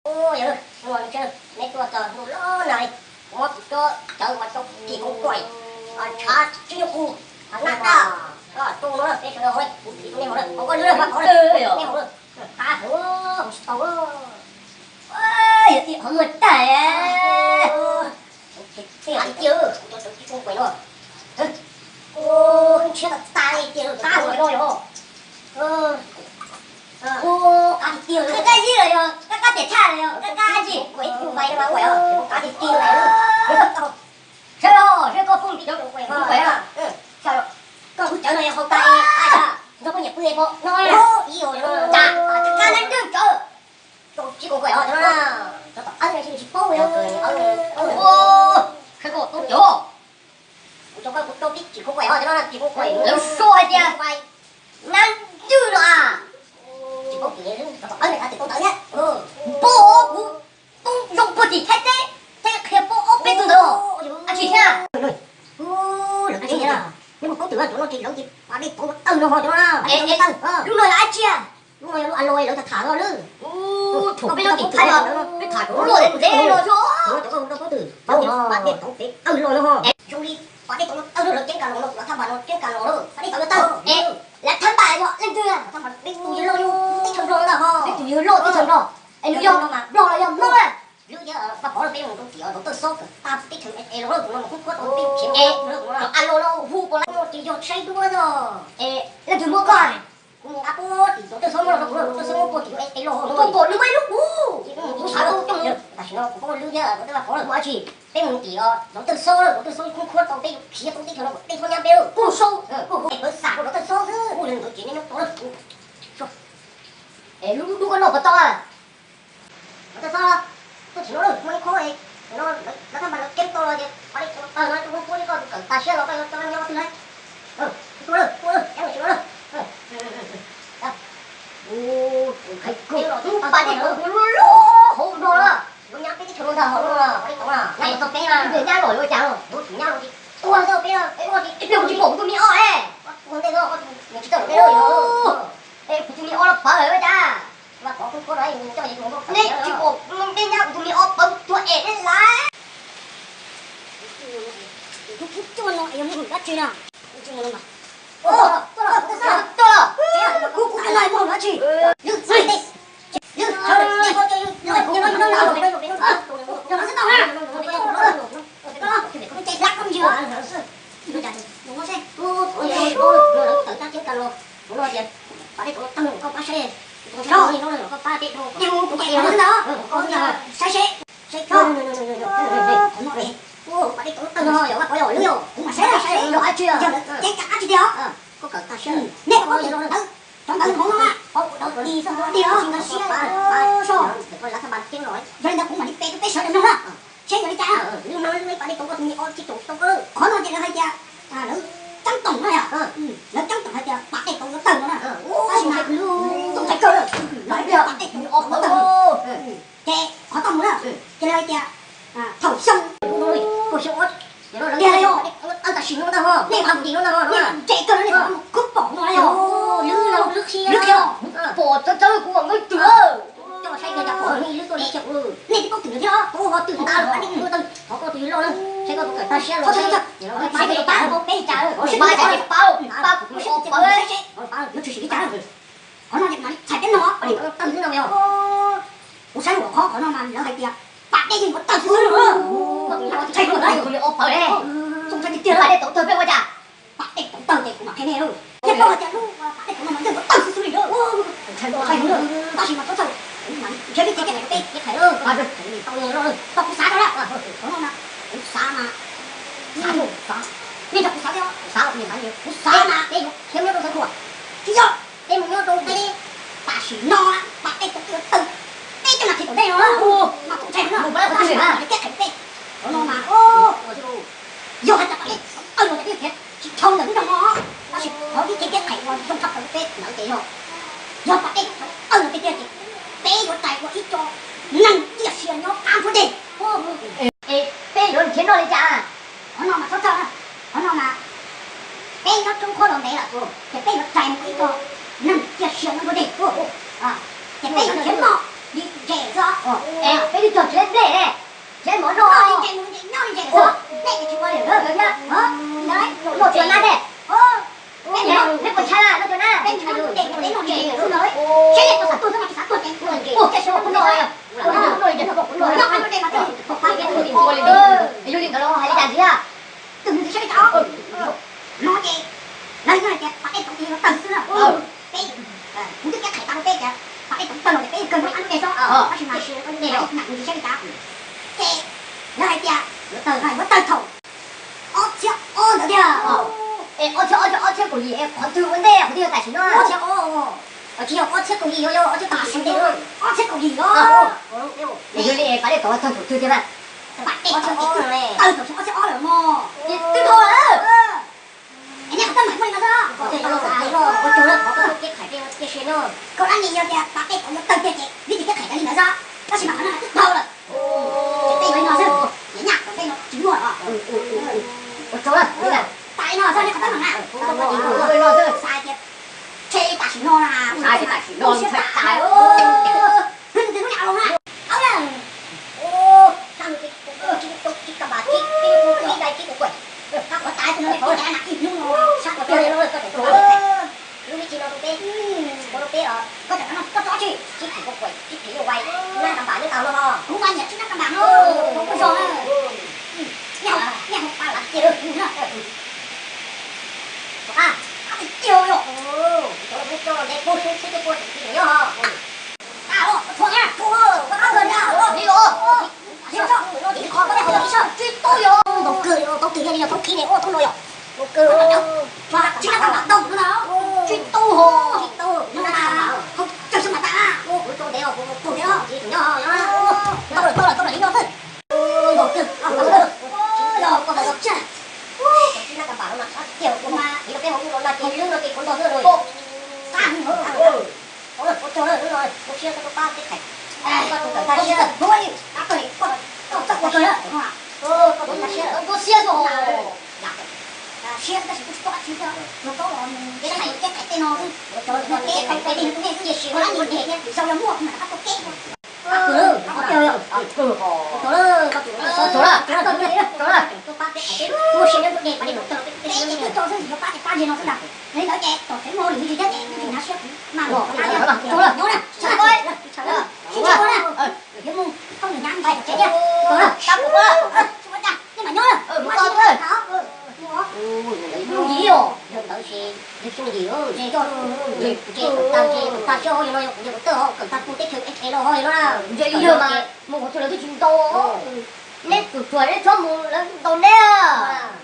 Yog, neb tuaj txog ntuj los nag li, kuv muab kuv cov cawv uas cov tim koos kaim tshav tsis nyuj qus, nab daj, rau no peb sawv daws haus, kuv tim rau nej haus lawm, haus koj lwb lawm, haus lawm, nej haus lawm, qab heev, haus tsis tau. Yog tim qhov muag tag. Tej hais tiag, kuv cov cawv tim koos kaim no, kuv ntshiab tas tas li tiag, qab heev no yog. Qab tiag tiag, qab zib los yog qab qab tias tshaj los yog qab qab tsi, kuv vais mas kuv qab tiag tiag. Saib los, saib koj phooj ywg cov koos kaim, koj lub cawv no yog haus tas, nrog poj niam pw pom no, ib, qab neeg cawv, tsis koos kaim os, cov tom qab no tsis paub. Saib koj tau cov, kuv cov kuv tau tib tsis koos kaim os, cov no tsis koos kaim, lawv sau hais tias nab ywj no a, tsis paub, cov tom qab no tsis tau tawv thiab, npau kuv poob zoo puag tim Thaib teb, Thaib qhia poob ob peb tug ntawd, ab tsi thiab. Lawv tsis paub twg cov no ces lawv ces pas dej tov tawg no ho cov no, lub no yog ab tsi a? Lub no yog lub a los lawv tham tham no lawm. Thaum peb nyob tim Thaib los peb tham cov luaj ntev los xwb. Pas dej tov tawg los no ho. Zoo li pas dej tov tawg lawv ceeb kas los no, lawv thab npas no ceeb kas los lawm, pas dej tov tawg. Lawv thab npas yog leej twg? Peb tus yawg loj teb chaws Nplog ntag ho. Peb tus yawg loj teb chaws Nplog. Es nws yog Nplog los yog Hmoob a? Lub yawg Vaj Pov lawv peb mus rau tim Dov Tawj Xob kawm tag teb chaws es los lawm, kuv no mus khub khuab tau peb cheem es a los no hu pos lab no ces yog tshaib duab os. Es leej twg muab koj? Kuv mus nqa puag tim Dov Tawj Xob muab los rau kuv, Dov Tawj Xob muab puag tim es los puag pom nws muaj ib lub kuv. Tam sim no kuv poob lub yawg Dov Tawj Vaj Pov lawm mus dab tsi? Peb mus tim Dov Tawj Xob, Dov Tawj Xob khub khuab tau peb khiav tau teb chaws no kom dej txhob nyab peb. Kuj sau, kuj hu es pawv xam rau Dov Tawj Xob xwb, kuj yog ntawd ces nej nyob tau lawm. Es lub dub koj noj puas tau a? Lawv tawj xob, tuaj tsis no lawm, muaj ib qho es no lawv thaj npas lawv ceeb tau los ces pas dej tawg no, tus hmoob puab li koj tus kawm tag siab los koj yuav coj nyob twg lauj? Tuaj lawm, tuaj lawm, cab mus tsis no lawm. Pas dej tawg lub lub hauv no lawm, lub nyab peb teb chaws no ntag hauv no, pas dej tawg na, nyab tau peb na, nyab los yuav cas los, tus nyab los ces tuag xwb peb na, peb ua ces ib pliag kuv tsis pom kuv tus me ob es, ua ntej no, nws tsis tawg los peb na. Es kuv tus me ob los pawv lawm cas? Nej tsis pom nej nyab kuv tus me ob pawv tuag es nej lawm. Kuv tus no muaj dab tsi? Saib seb, seb, qhov no es, pas dej tawg tawg no yog vaj pov yog lwm yog, kuv mam saib saib yog dab tsi, yog lawv ceeb kas dab tsi tiag. Koj kawm tag siab, nej pom ntawd, cov ntawd hauv no, pov ua dog ua dig xwb, ua dig os, ntawd siab, yog li ntawd kuv mam li pe rau peb sawv daws mloog na, seb yog li cas. Lub no lub pas dej tawg koj tus me ob tsis tau tau, qhov no ces lawv hais tias lawv ceeb toom no yog, lawv ceeb toom hais tias pas dej tawg yuav tawg no na. Tab sis mas, tus ntxhais kawg, lawv hais tias pas dej tawg yuav tawg. Ces qhov tau mus na, ces lawv hais tias thaum xyoo, tiag los yog, nej ntse kawg no nej mus khub pom no yog, lwb qhia, pom txawv txawv kuv ua ngwb twg, nej twb paub twm thiab, qhov koj tus yawg loj na, saib koj tus kawm tag siab los, pab peb cas, pab kuv tus me ob pawv, yuav tshwm sim li cas. Qhov no mam li txhais peb no, tawg xwb no yog, kuv saib lub qhov qhov no mas lawv hais tias pas dej yeej yuav tawg xwb xwb no. Txhais kuv tus me ob pawv, txhob ntshai tiag tiag, pas dej tawg peb ua cas? Pas dej tawg tawg ces kuv mam qhia nej lauj. Nej paub hais tias lub pas dej tawg no mas yeej yuav tawg xwb xwb li lauj. Tab sis mas txhob txhawj, kuv mam li nrhiav vij thim cev qhais rau peb cev qhais lauj. Tau kuv xav rau lawm, qhov no mas kuv xav mas, xav, nej nrog kuv xav thiab, kuv xav mas peb yuav khiav nyob rau Xeev Khuam, tsis yog peb mus nyob rau Thaib deb. Tam sim no pas dej tawg tawg, peb coj nas this tom ntej no, mas txhob ntshai no, tab sis mas cev qhais rau peb, qhov no mas, yog hais tias pas dej tawg no ces peb yuav khiav tsis dhau ntawm lub nroog no, tab sis qhov vij thim cev qhais uas zoo tshaj plaws rau peb ntawd ces yog, yog pas dej tawg no tiag tiag ces peb yuav rais ua ib co neeg ciaj sia nyob qab nruab dej. Es peb yuav nrhiav noj li cas? Qhov no mas txhob txhawj, qhov no mas peb nyob roob khuab los ntev lawm, ces peb yuav rais mus ib co neeg ciaj sia nyob nruab dej, ces peb yuav nrhiav noj li Peb twb cog tsis tau nplej ne, tsis tau mov noj. Noj tsis tau nab ne. Peb puas ntshai na, noj tsis tau nab. Yog li ntawd los hais li cas ntxiv? Tus nws tsis saib li cas. No ces lawv yog hais tias pas dej tod ces yuav tawg xwb na. Peb, kuv twb pib qhia tas rau peb tias pas dej tod tawg los ces peb kawg nyob lub dej xwb. Tab sis mas nws tsis saib li cas. Ces lawv hais tias yuav tawg no yuav tawg thaum ob txhiab ob ntawd tiag. Es ob txhiab ob, ob txhiab kaum yim es qhov twg ua ntej, qhov twg yog tam sim no? Ob txhiab ob, tsis yog ob txhiab kaum yim, yog ob txhiab kaum yim, ob txhiab kaum yim os. Yog li pas dej tod tawg thaum twg tiag na? Pas dej tod tawg thaum ob txhiab ob lawm mog. Ces twb dhau lawm. Es nej qhov teeb meem muaj li no xwb. Ua tsaug lawm, qhov koj tub Kev Qhais peb ua tiag si no. Koj dab nim yog tias pas dej tod yuav tawg tiag ces vib tis Kev Qhais tas li ntawd xwb, tab sis mas qhov no twb dhau lawm. Ces peb yuav li no xwb, niam nyaj kom peb no tsis muaj os. Ua tsaug lawm, tas li no xwb nej qhov teeb meem na. Xav tias tshe tam sim no na, tam sim no tshe tas. Hnub twg hnub nyob los na. Au na. Ua, tsis kam npam, tsis tsis tsis tsis kuv kuj, koj qhov tas kuv no tib cas na ib hnub no sab ko tiag li no koj tseem tuaj. Lub vib tis no rau peb, ua rau peb os, koj tseem no koj tso tsis, tib phem koj kuj tib phem yuav vais, nab ka npam nyob tau no ho. Kuv mas nyiam tsis nab ka npam no, kuv zog na. Nej hauv, nej hauv pa lav tiag na. Ab, ab tiag yom. Cov lawv muab coj los ntev pug xwb xwb twb pua tseem tsis nyob ho. Ab, txhua na, txhua, txhua na, li os. Tsis tau yom, tau kawg, tau kawg yog li yog tau khi ne, ua tau no yom. Tau kawg, tsis nab ka npam tau no na. Tsis tau ho, tsis tau, nab ka npam, hauv cawg xwb mas tas na. Kuv tso ntev os, kuv tau ntev os, tsis nyob ho. Tau lawm, tau lawm, tau lawm li no xwb. Npaum twg, npaum twg, tsis nab ka npam no mas sab tiag, kuv mas, peb hauv no na ces lub no ces kuv nrog xwb no. Ua tsaug lawm, ua siab koj tuaj pab Kev Qhais, koj tus kawm tag siab. Koj tus kawm tag siab, koj siab xwb. Siab tab sis kuj tsis tau dab tsi thiab, mus tau los Kev Qhais, Kev Qhais tej no xwb. Kev Qhais tej no xwb, tiam sis ua dab tsi thiab, zaum yog muaj kuv mam rov qab tuaj keb. Ua tsaug lawm, ua tsaug lawm, ua tsaug lawm, tuaj pab Kev Qhais, muaj siab nyob ntuj dej pab dej tod, peb ces twb tso xwb, tsis yuav pab ces pab ze no xwb ntag. Yog li ntawd ces tom tsev mus hauj lwm me ntsis thiab ces kuv tsis hnyav siab, kuv mas ua na, sawv daws, sib ntsib dua na, yuav mus thauj lwm hnyav me ntsis tom tsev thiab, tsis ua cas, nej mam nyob, ua si tau. Yooj yim os, yog ntawd ces yog yooj yim, ces tag, ces tag siab ho li no, yog kuv yog kuv tawj ho kawm tag kuv teb chaws es los ho li no na. Ntshe li yog mas mus qhov twg lawv twb tsis ntaus, neb tsuas tsuag neb txhob mus lawv ntaus neb.